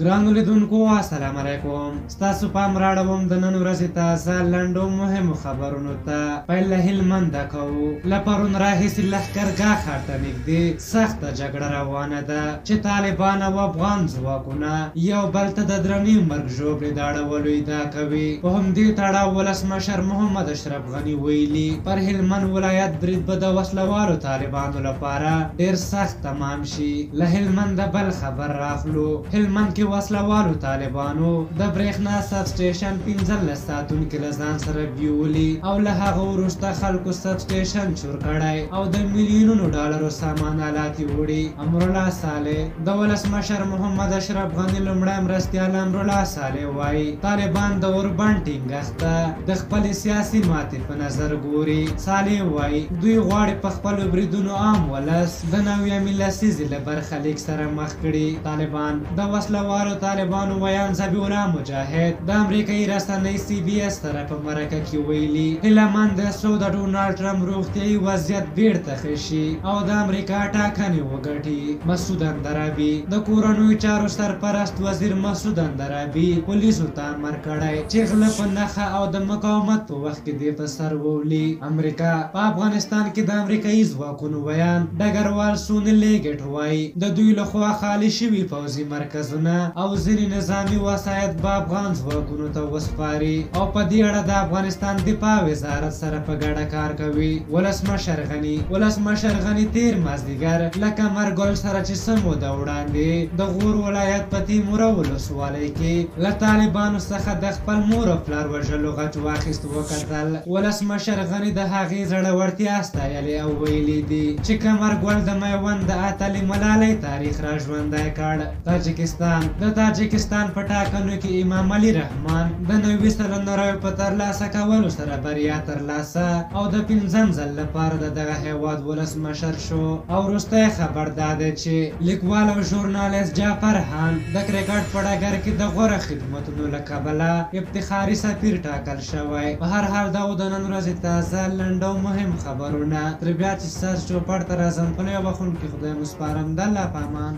ګرانو لیدونکو السلام علیکم. ستاسو پام راړوم د نن ورځې تازه لنډو مهمو خبرونو ته. پیل له هلمنده کوو. له پرون راهیسې لښکرګاه ښار ته نږدې سخته جګړه روانه ده چې طالبان او افغان ځواکونه یو بل ته د درنې مرګ ژوبلې د اړولو ادعا کوي. په همدې تړاو ولسمشر محمد اشرف غني ویلي پر هلمند ولایت برید به د وسلهوالو طالبانو لپاره ډېر سخت تمام شي. له هلمنده بل خبر راخلو. هلمند کې وسلهوالو طالبانو د برېښنا سب سټیشن 15 ساتونکي له ځان سره بیولي او له هغه وروسته خلکو سب سټیشن چور کړی او د میلیونونو ډالرو سامان الات یې وړي. امرالله صالح د ولسمشر محمد اشرف غني لومړی مرستیال امرالله صالح وایي طالبان د اوربند ټینګښت ته د خپلې سیاسي ماتې په نظر ګوري. صالح وایي دوی غواړي په خپلو بریدونو عام ولس د 90مې لسیزې له برخلیک سره مخ کړي. طالبان د وسلهوالو طالبانو ویاند ذبیح الله مجاهد د امریکایي رسنۍ CBS سره په مرکه کې ویلي هیله مند دی څو د ډونالډ ټرمپ روغتیایي وضعیت بیرته ښه شي او د امریکا ټاکنې وګټي. مسعود اندرابي د کورنیو چارو سرپرست وزیر مسعود اندرابي پولیسو ته امر کړی چې غله په نښه او د مقاومت په وخت کې دې په سر وولي. امریکا په افغانستان کې د امریکایي ځواکونو ویاند ډګروال سوني لیګټ وایي د دوی لخوا خالي شوي پوځي مرکزونه او ځینې نظامي وسایط به افغان ځواکونو ته وسپاري او په دې اړه د افغانستان دفاع وزارت سره په ګډه کار کوي. ولسمشر غني تېر مازدیګر له قمر ګل سره چې څه موده وړاندې د غور ولایت په تیموره ولسوالۍ کې له طالبانو څخه د خپل مور او پلار وژلو غچ واخیست وکتل. ولسمشر غني د هغې زړورتیا ستایلې او ویلي دي چې قمر ګل د میوند د اتلې ملالۍ تاریخ را ژوندی کړ. تاجکستان د تاجکستان په ټاکنو کې امام علي رحمان د 90% رایو په ترلاسه کولو سره بریا ترلاسه او د 5م ځل لپاره د دغه هیواد ولسمشر شو. او وروستی خبر دا دی چې لیکوال او ژورنالیست جعفر خان د کرکټ په ډګر کې د غوره خدمتونو له کبله افتخاري سفیر ټاکل شوی. په هر حال دا و د نن ورځې تازه لنډ او مهم خبرونه. تر بیا چې ستاسو چوپړ ته راځم په لویه بخښونکي خدای مو سپارم. د الله په امان.